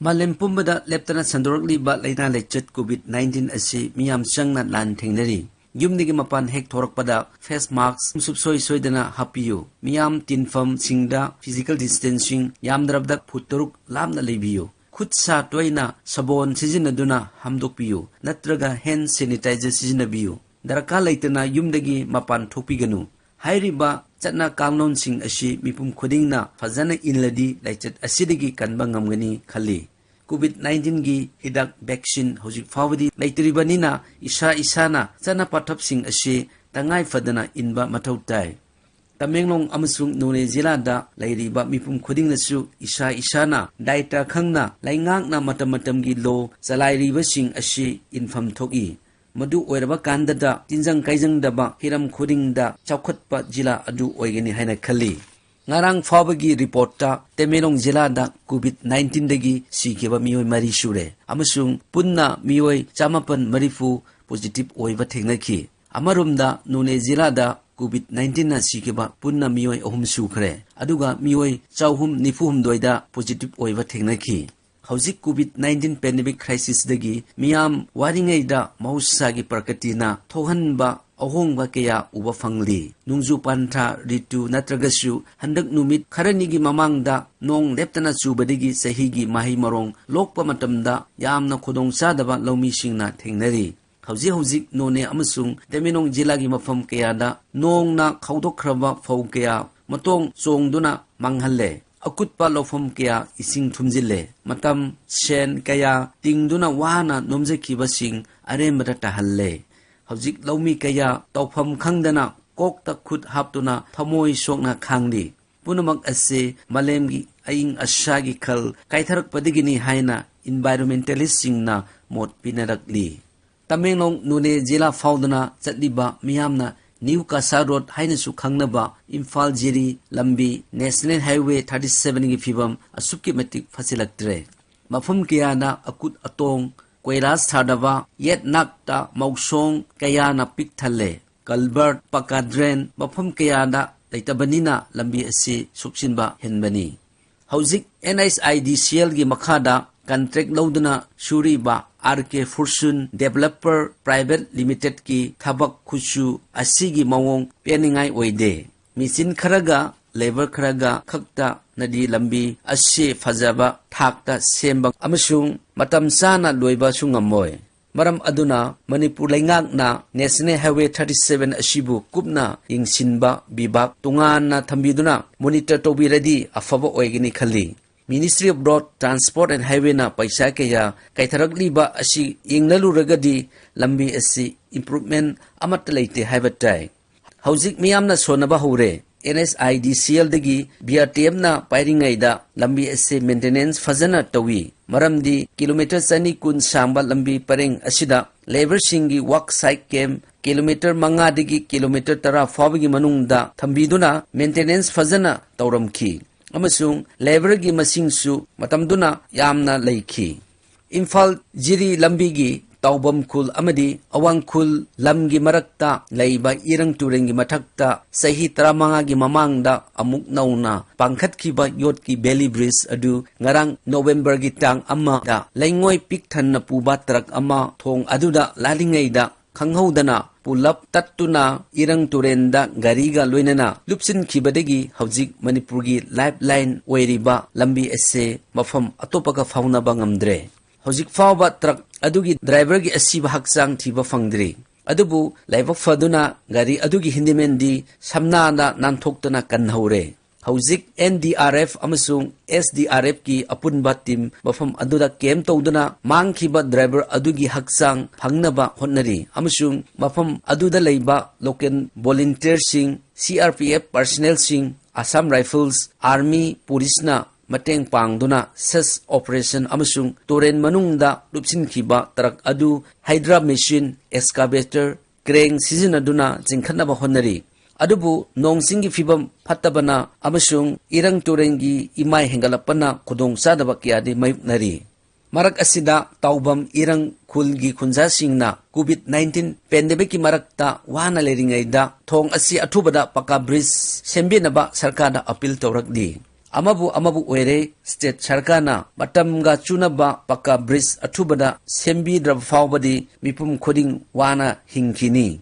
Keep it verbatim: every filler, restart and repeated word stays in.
ꯃꯥꯂꯦꯝ ꯄꯨꯝꯕꯗ ꯂꯦꯞꯇꯅ ꯁꯟꯗꯣꯔꯛꯂꯤꯕ ꯂꯥꯏꯅꯥ ꯂꯥꯏꯆꯠ COVID nineteen ꯑꯁꯤ ꯃꯤꯌꯥꯝ ꯆꯪꯅ ꯂꯥꯟ ꯊꯦꯡꯅꯔꯤ꯫ ꯌꯨꯝꯗꯒꯤ ꯃꯄꯥꯟ ꯍꯦꯛ ꯊꯣꯔꯛꯄꯗ face mask ꯁꯨꯡꯁꯣꯏ ꯁꯣꯏꯗꯅ ꯍꯥꯞꯄꯤꯌꯨ꯫ ꯃꯤꯌꯥꯝ ꯇꯤꯟꯐꯝꯁꯤꯡꯗ physical distancing, ꯌꯥꯝꯗ꯭ꯔꯕꯗ ꯐꯨꯠ ꯇꯔꯨꯛ ꯂꯥꯞꯅ ꯂꯩꯕꯤꯌꯨ꯫ ꯈꯨꯠ ꯁꯥ ꯇꯣꯏꯅ ꯁꯥꯕꯣꯟ ꯁꯤꯖꯤꯟꯅꯗꯨꯅ ꯍꯥꯝꯗꯣꯛꯄꯤꯌꯨ, ꯅꯠꯇ꯭ꯔꯒ hand sanitizer ꯁꯤꯖꯤꯟꯅꯕꯤꯌꯨ꯫ ꯗꯔꯀꯥꯔ ꯂꯩꯇꯅ ꯌꯨꯝꯗꯒꯤ ꯃꯄꯥꯟ ꯊꯣꯛꯄꯤꯒꯅꯨ꯫ ꯍꯥꯏꯔꯤꯕ ꯆꯠꯅ ꯀꯥꯡꯂꯣꯟꯁꯤꯡ ꯑꯁꯤ ꯃꯤꯄꯨꯝ ꯈꯨꯗꯤꯡꯅ ꯐꯖꯅ ꯏꯜꯂꯗꯤ ꯂꯥꯏꯆꯠ ꯑꯁꯤꯗꯒꯤ ꯀꯟꯕ ꯉꯝꯒꯅꯤ ꯈꯜꯂꯤ꯫ COVID nineteenꯒꯤ ꯍꯤꯗꯥꯛ vaccine ꯍꯧꯖꯤꯛ ꯐꯥꯎꯕꯗꯤ ꯂꯩꯇ꯭ꯔꯤꯕꯅꯤꯅ ꯏꯁꯥ ꯏꯁꯥꯅ ꯆꯠꯅ ꯄꯊꯥꯞꯁꯤꯡ ꯑꯁꯤ ꯇꯉꯥꯏ ꯐꯗꯅ ꯏꯟꯕ ꯃꯊꯧ ꯇꯥꯏ꯫ ꯇꯃꯦꯡꯂꯣꯡ ꯑꯃꯁꯨꯡ ꯅꯣꯅꯦ ꯖꯤꯂꯥꯗ ꯂꯩꯔꯤꯕ ꯃꯤꯄꯨꯝ ꯈꯨꯗꯤꯡꯅꯁꯨ ꯏꯁꯥ ꯏꯁꯥꯅ ꯗꯥꯏꯇ ꯈꯪꯅ ꯂꯩꯉꯥꯛꯅ ꯃꯇꯝ ꯃꯇꯝꯒꯤ ꯂꯣ ꯆꯂꯥꯏꯔꯤꯕꯁꯤꯡ ꯑꯁꯤ ꯏꯟꯐꯝ ꯊꯣꯛꯏ꯫ ꯃꯗꯨ ꯑꯣꯏꯔꯕ ꯀꯥꯟꯗꯗ ꯇꯤꯟꯖꯪ ꯀꯥꯏꯖꯪꯗꯕ ꯍꯤꯔꯝ ꯈꯨꯗꯤꯡꯗ ꯆꯥꯎꯈꯠꯄ ꯖꯤꯂꯥ ꯑꯗꯨ ꯑꯣꯏꯒꯅꯤ ꯍꯥꯏꯅ ꯈꯜꯂꯤ꯫ ꯉꯔꯥꯡ ꯐꯥꯎꯕꯒꯤ ꯔꯤꯄꯣꯔꯠꯇ ꯇꯃꯦꯡꯂꯣꯡ ꯖꯤꯂꯥꯗ COVID nineteenꯗꯒꯤ ꯁꯤꯈꯤꯕ ꯃꯤꯑꯣꯏ ꯃꯔꯤ ꯁꯨꯔꯦ ꯑꯃꯁꯨꯡ ꯄꯨꯟꯅ ꯃꯤꯑꯣꯏ ꯆꯥꯃꯥꯄꯟ ꯃꯔꯤꯐꯨ positive ꯑꯣꯏꯕ ꯊꯦꯡꯅꯈꯤ꯫ ꯑꯃꯔꯣꯝꯗ ꯅꯣꯅꯦ ꯖꯤꯂꯥꯗ COVID nineteenꯅ ꯁꯤꯈꯤꯕ ꯄꯨꯟꯅ ꯃꯤꯑꯣꯏ ꯑꯍꯨꯝ ꯁꯨꯈ꯭ꯔꯦ, ꯑꯗꯨꯒ ꯃꯤꯑꯣꯏ ꯆꯍꯨꯝ ꯅꯤꯐꯨ ꯍꯨꯝꯗꯣꯏꯗ positive ꯑꯣꯏꯕ ꯊꯦꯡꯅꯈꯤ꯫ ꯍꯧꯖꯤꯛ COVID nineteen pandemic crisisꯗꯒꯤ ꯃꯤꯌꯥꯝ ꯋꯥꯔꯤꯉꯩꯗ ꯃꯍꯧꯁꯥꯒꯤ ꯄ꯭ꯔꯀꯇꯤꯅ ꯊꯣꯛꯍꯟꯕ ꯑꯍꯣꯡꯕ ꯀꯌꯥ ꯎꯕ ꯐꯪꯂꯤ꯫ ꯅꯣꯡꯖꯨ ꯄꯟꯊꯥ ꯔꯤꯇꯨ ꯅꯠꯇ꯭ꯔꯒꯁꯨ ꯍꯟꯗꯛ ꯅꯨꯃꯤꯠ ꯈꯔꯅꯤꯒꯤ ꯃꯃꯥꯡꯗ ꯅꯣꯡ ꯂꯦꯞꯇꯅ ꯆꯨꯕꯗꯒꯤ ꯆꯍꯤꯒꯤ ꯃꯍꯩ ꯃꯔꯣꯡ ꯂꯣꯛꯄ ꯃꯇꯝꯗ ꯌꯥꯝꯅ ꯈꯨꯗꯣꯡꯆꯥꯗꯕ ꯂꯧꯃꯤꯁꯤꯡꯅ ꯊꯦꯡꯅꯔꯤ꯫ ꯍꯧꯖꯤꯛ ꯍꯧꯖꯤꯛ ꯅꯣꯅꯦ ꯑꯃꯁꯨꯡ ꯇꯃꯦꯡꯂꯣꯡ ꯖꯤꯂꯥꯒꯤ ꯃꯐꯝ ꯀꯌꯥꯗ ꯅꯣꯡꯅ ꯈꯥꯎꯗꯣꯛꯈ꯭ꯔꯕ ꯐꯧ ꯀꯌꯥ ꯃꯇꯣꯡ ꯆꯣꯡꯗꯨꯅ ꯃꯥꯡꯍꯜꯂꯦ꯫ ꯑꯀꯨꯠꯄ ꯂꯧꯐꯝ ꯀꯌꯥ ꯏꯁꯤꯡ ꯊꯨꯝꯖꯤꯜꯂꯦ꯫ ꯃꯇꯝ, ꯁꯦꯟ ꯀꯌꯥ ꯇꯤꯡꯗꯨꯅ ꯋꯥꯅ ꯅꯣꯝꯖꯈꯤꯕꯁꯤꯡ ꯑꯔꯦꯝꯕꯗ ꯇꯥꯍꯜꯂꯦ꯫ ꯍꯧꯖꯤꯛ ꯂꯧꯃꯤ ꯀꯌꯥ ꯇꯧꯐꯝ ꯈꯪꯗꯅ ꯀꯣꯛꯇ ꯈꯨꯠ ꯍꯥꯞꯇꯨꯅ ꯊꯃꯣꯏ ꯁꯣꯛꯅ ꯈꯥꯡꯂꯤ꯫ ꯄꯨꯝꯅꯃꯛ ꯑꯁꯤ ꯃꯥꯂꯦꯝꯒꯤ ꯑꯏꯪ ꯑꯁꯥꯒꯤ ꯈꯜ ꯀꯥꯏꯊꯔꯛꯄꯗꯒꯤꯅꯤ ꯍꯥꯏꯅ environmentalistꯁꯤꯡꯅ ꯃꯣꯠ ꯄꯤꯅꯔꯛꯂꯤ꯫ ꯇꯃꯦꯡꯂꯣꯡ ꯅꯣꯅꯦ ꯖꯤꯂꯥ ꯐꯥꯎꯗꯨꯅ ꯆꯠꯂꯤꯕ ꯃꯤꯌꯥꯝꯅ ꯅ꯭ꯌꯨ ꯀꯥꯁꯥ ꯔꯣꯗ ꯍꯥꯏꯅꯁꯨ ꯈꯪꯅꯕ ꯏꯝꯐꯥꯜ ꯖꯤꯔꯤ ꯂꯝꯕꯤ National Highway thirty sevenꯒꯤ ꯐꯤꯕꯝ ꯑꯁꯨꯛꯀꯤ ꯃꯇꯤꯛ ꯐꯠꯁꯤꯜꯂꯛꯇ꯭ꯔꯦ꯫ ꯃꯐꯝ ꯀꯌꯥꯗ ꯑꯀꯨꯠ ꯑꯇꯣꯡ, ꯀꯣꯏꯂꯥꯁ ꯊꯥꯗꯕ, ꯌꯦꯠ ꯅꯥꯛꯇ ꯃꯧꯁꯣꯡ ꯀꯌꯥꯅ ꯄꯤꯛ ꯊꯜꯂꯦ꯫ Culvert, ꯄꯀꯥ drain ꯃꯐꯝ ꯀꯌꯥꯗ ꯂꯩꯇꯕꯅꯤꯅ ꯂꯝꯕꯤ ꯑꯁꯤ ꯁꯣꯛꯆꯤꯟꯕ ꯍꯦꯟꯕꯅꯤ꯫ ꯍꯧꯖꯤꯛ NHIDCLꯒꯤ ꯃꯈꯥꯗ ꯀꯟꯇ꯭ꯔꯦꯛ ꯂꯧꯗꯨꯅ ꯁꯨꯔꯤꯕ ꯑꯥꯔ ꯀꯦ ꯐꯣꯔꯆꯨꯟ ꯗꯦꯕꯂꯞꯄꯔ ꯄ꯭ꯔꯥꯏꯚꯦꯠ ꯂꯤꯃꯤꯇꯦꯗꯀꯤ ꯊꯕꯛ ꯈꯨꯠꯁꯨ ꯑꯁꯤꯒꯤ ꯃꯑꯣꯡ ꯄꯦꯟꯅꯤꯡꯉꯥꯏ ꯑꯣꯏꯗꯦ꯫ ꯃꯦꯆꯤꯟ ꯈꯔꯒ ꯂꯦꯕꯔ ꯈꯔꯒ ꯈꯛꯇꯅꯗꯤ ꯂꯝꯕꯤ ꯑꯁꯤ ꯐꯖꯕ ꯊꯥꯛꯇ ꯁꯦꯝꯕ ꯑꯃꯁꯨꯡ ꯃꯇꯝ ꯆꯥꯅ ꯂꯣꯏꯕꯁꯨ ꯉꯝꯃꯣꯏ꯫ ꯃꯔꯝ ꯑꯗꯨꯅ ꯃꯅꯤꯄꯨꯔ ꯂꯩꯉꯥꯛꯅ National Highway thirty seven ꯑꯁꯤꯕꯨ ꯀꯨꯞꯅ ꯌꯦꯡꯁꯤꯟꯕ ꯕꯤꯚꯥꯒ ꯇꯣꯉꯥꯟꯅ ꯊꯝꯕꯤꯗꯨꯅ ꯃꯣꯅꯤꯇꯔ ꯇꯧꯕꯤꯔꯗꯤ ꯑꯐꯕ ꯑꯣꯏꯒꯅꯤ ꯈꯜꯂꯤ꯫ Ministry of Road Transport and Highwayꯅ ꯄꯩꯁꯥ ꯀꯌꯥ ꯀꯥꯏꯊꯔꯛꯂꯤꯕ ꯑꯁꯤ ꯌꯦꯡꯅꯔꯨꯔꯒꯗꯤ ꯂꯝꯕꯤ ꯑꯁꯤ ꯏꯝꯄ꯭ꯔꯨꯚꯃꯦꯟ ꯑꯃꯠꯇ ꯂꯩꯇꯦ ꯍꯥꯏꯕ ꯇꯥꯏ꯫ ꯍꯧꯖꯤꯛ ꯃꯤꯌꯥꯝꯅ ꯁꯣꯟꯅꯕ ꯍꯧꯔꯦ꯫ ꯑꯦꯟ ꯑꯦꯁ ꯑꯥꯏ ꯗꯤ ꯁꯤ ꯑꯦꯜꯗꯒꯤ ꯕꯤ ꯑꯥꯔ ꯇꯤ ꯑꯦꯝꯅ ꯄꯥꯏꯔꯤꯉꯩꯗ ꯂꯝꯕꯤ ꯑꯁꯤ ꯃꯦꯟꯇꯦꯅꯦꯟꯁ ꯐꯖꯅ ꯇꯧꯏ꯫ ꯃꯔꯝꯗꯤ ꯀꯤꯂꯣꯃꯤꯇꯔ ꯆꯅꯤ ꯀꯨꯟ ꯁꯥꯡꯕ ꯂꯝꯕꯤ ꯄꯔꯦꯡ ꯑꯁꯤꯗ ꯂꯦꯕꯔꯁꯤꯡꯒꯤ ꯋꯥꯛ ꯁꯥꯏꯠ ꯀꯦꯝ ꯀꯤꯂꯣꯃꯤꯇꯔ ꯃꯉꯥꯗꯒꯤ ꯀꯤꯂꯣꯃꯤꯇꯔ ꯇꯔꯥ ꯐꯥꯎꯕꯒꯤ ꯃꯅꯨꯡꯗ ꯊꯝꯕꯤꯗꯨꯅ ꯃꯦꯟꯇꯦꯅꯦꯟꯁ ꯐꯖꯅ ꯇꯧꯔꯝꯈꯤ꯫ ꯑꯃꯁꯨꯡ ꯂꯦꯕꯔꯒꯤ ꯃꯁꯤꯡꯁꯨ ꯃꯇꯝꯗꯨꯅ ꯌꯥꯝꯅ ꯂꯩꯈꯤ꯫ ꯏꯝꯐꯥꯜ ꯖꯤꯔꯤ ꯂꯝꯕꯤꯒꯤ ꯇꯥꯎꯕꯝ ꯈꯨꯜ ꯑꯃꯗꯤ ꯑꯋꯥꯡ ꯈꯨꯜ ꯂꯝꯒꯤ ꯃꯔꯛꯇ ꯂꯩꯕ ꯏꯔꯪ ꯇꯨꯔꯦꯜꯒꯤ ꯃꯊꯛꯇ ꯆꯍꯤ ꯇꯔꯥꯃꯉꯥꯒꯤ ꯃꯃꯥꯡꯗ ꯑꯃꯨꯛ ꯅꯧꯅ ꯄꯥꯡꯈꯠꯈꯤꯕ ꯌꯣꯠꯀꯤ ꯕꯦꯂꯤ ꯕ꯭ꯔꯤꯖ ꯑꯗꯨ ꯉꯔꯥꯡ ꯅꯣꯕꯦꯝꯕꯔꯒꯤ ꯇꯥꯡ ꯑꯃꯗ ꯂꯩꯉꯣꯏ ꯄꯤꯛ ꯊꯟꯅ ꯄꯨꯕ ꯇ꯭ꯔꯛ ꯑꯃ ꯊꯣꯡ ꯑꯗꯨꯗ ꯂꯥꯜꯂꯤꯉꯩꯗ ꯈꯪꯍꯧꯗꯅ ꯄꯨꯂꯞ ꯇꯠꯇꯨꯅ ꯏꯔꯪ ꯇꯨꯔꯦꯟꯗ ꯒꯥꯔꯤꯒ ꯂꯣꯏꯅꯅ ꯂꯨꯞꯁꯤꯟꯈꯤꯕꯗꯒꯤ ꯍꯧꯖꯤꯛ ꯃꯅꯤꯄꯨꯔꯒꯤ ꯂꯥꯏꯐ ꯂꯥꯏꯟ ꯑꯣꯏꯔꯤꯕ ꯂꯝꯕꯤ ꯑꯁꯤ ꯃꯐꯝ ꯑꯇꯣꯞꯄꯒ ꯐꯥꯎꯅꯕ ꯉꯝꯗ꯭ꯔꯦ꯫ ꯍꯧꯖꯤꯛ ꯐꯥꯎꯕ ꯇ꯭ꯔꯛ ꯑꯗꯨꯒꯤ ꯗ꯭ꯔꯥꯏꯚꯔꯒꯤ ꯑꯁꯤꯕ ꯍꯛꯆꯥꯡ ꯊꯤꯕ ꯐꯪꯗ꯭ꯔꯤ꯫ ꯑꯗꯨꯕꯨ ꯂꯥꯏꯕꯛ ꯐꯗꯨꯅ ꯒꯥꯔꯤ ꯑꯗꯨꯒꯤ ꯍꯦꯟꯗꯤꯃꯦꯟꯗꯤ ꯁꯝꯅꯥꯗ ꯅꯥꯟꯊꯣꯛꯇꯨꯅ ꯀꯟꯍꯧꯔꯦ꯫ ꯍꯧꯖꯤꯛ ꯑꯦꯟ ꯗꯤ ꯑꯥꯔ ꯑꯦꯐ ꯑꯃꯁꯨꯡ ꯑꯦꯁ ꯗꯤ ꯑꯥꯔ ꯑꯦꯐꯀꯤ ꯑꯄꯨꯟꯕ ꯇꯤꯝ ꯃꯐꯝ ꯑꯗꯨꯗ ꯀꯦꯝ ꯇꯧꯗꯨꯅ ꯃꯥꯡꯈꯤꯕ ꯗ꯭ꯔꯥꯏꯚꯔ ꯑꯗꯨꯒꯤ ꯍꯛꯆꯥꯡ ꯐꯪꯅꯕ ꯍꯣꯠꯅꯔꯤ ꯑꯃꯁꯨꯡ ꯃꯐꯝ ꯑꯗꯨꯗ ꯂꯩꯕ ꯂꯣꯀꯦꯜ ꯚꯣꯂꯨꯟꯇꯤꯌꯔꯁꯤꯡ, ꯁꯤ ꯑꯥꯔ ꯄꯤ ꯑꯦꯐ ꯄꯔꯁꯅꯦꯜꯁꯤꯡ, ꯑꯁꯥꯝ ꯔꯥꯏꯐꯜꯁ, ꯑꯥꯔꯃꯤ, ꯄꯨꯂꯤꯁꯅ ꯃꯇꯦꯡ ꯄꯥꯡꯗꯨꯅ ꯁꯔꯆ ꯑꯣꯄꯔꯦꯁꯟ ꯑꯃꯁꯨꯡ ꯇꯨꯔꯦꯜ ꯃꯅꯨꯡꯗ ꯂꯨꯞꯁꯤꯟꯈꯤꯕ ꯇ꯭ꯔꯛ ꯑꯗꯨ ꯍꯥꯏꯗ꯭ꯔꯥ ꯃꯦꯁꯤꯟ, ꯑꯦꯛꯁꯀꯥꯚꯦꯇꯔ, ꯀ꯭ꯔꯦꯟ ꯁꯤꯖꯤꯟꯅꯗꯨꯅ ꯆꯤꯡꯈꯠꯅꯕ ꯍꯣꯠꯅꯔꯤ꯫ ꯑꯗꯨꯕꯨ ꯅꯣꯡ ꯆꯤꯡꯒꯤ ꯐꯤꯕꯝ ꯐꯠꯇꯕꯅ ꯑꯃꯁꯨꯡ ꯏꯔꯪ ꯇꯨꯔꯦꯜꯒꯤ ꯏꯃꯥꯏ ꯍꯦꯟꯒꯠꯂꯛꯄꯅ ꯈꯨꯗꯣꯡꯆꯥꯗꯕ ꯀꯌꯥꯗꯤ ꯃꯥꯌꯣꯛꯅꯔꯤ꯫ ꯃꯔꯛ ꯑꯁꯤꯗ ꯇꯥꯎꯕꯝ ꯏꯔꯪ ꯈꯨꯜꯒꯤ ꯈꯨꯟꯖꯥꯁꯤꯡꯅ ꯀꯣꯚꯤꯗ ꯅꯥꯏꯟꯇꯤꯟ ꯄꯦꯟꯗꯦꯃꯤꯛꯀꯤ ꯃꯔꯛꯇ ꯋꯥꯅ ꯂꯩꯔꯤꯉꯩꯗ ꯊꯣꯡ ꯑꯁꯤ ꯑꯊꯨꯕꯗ ꯄꯀꯥ ꯕ꯭ꯔꯤꯖ ꯁꯦꯝꯕꯤꯅꯕ ꯁꯔꯀꯥꯔꯗ ꯑꯄꯤꯜ ꯇꯧꯔꯛꯂꯤ꯫ ꯑꯃꯕꯨ ꯑꯃꯕꯨ ꯑꯣꯏꯔꯦ, ꯁ꯭ꯇꯦꯠ ꯁꯔꯀꯥꯔꯅ ꯃꯇꯝꯒ ꯆꯨꯅꯕ ꯄꯛꯀꯥ ꯕ꯭ꯔꯤꯖ ꯑꯊꯨꯕꯗ ꯁꯦꯝꯕꯤꯗ꯭ꯔꯕ ꯐꯥꯎꯕꯗꯤ ꯃꯤꯄꯨꯝ ꯈꯨꯗꯤꯡ ꯋꯥꯅ ꯍꯤꯡꯈꯤꯅꯤ꯫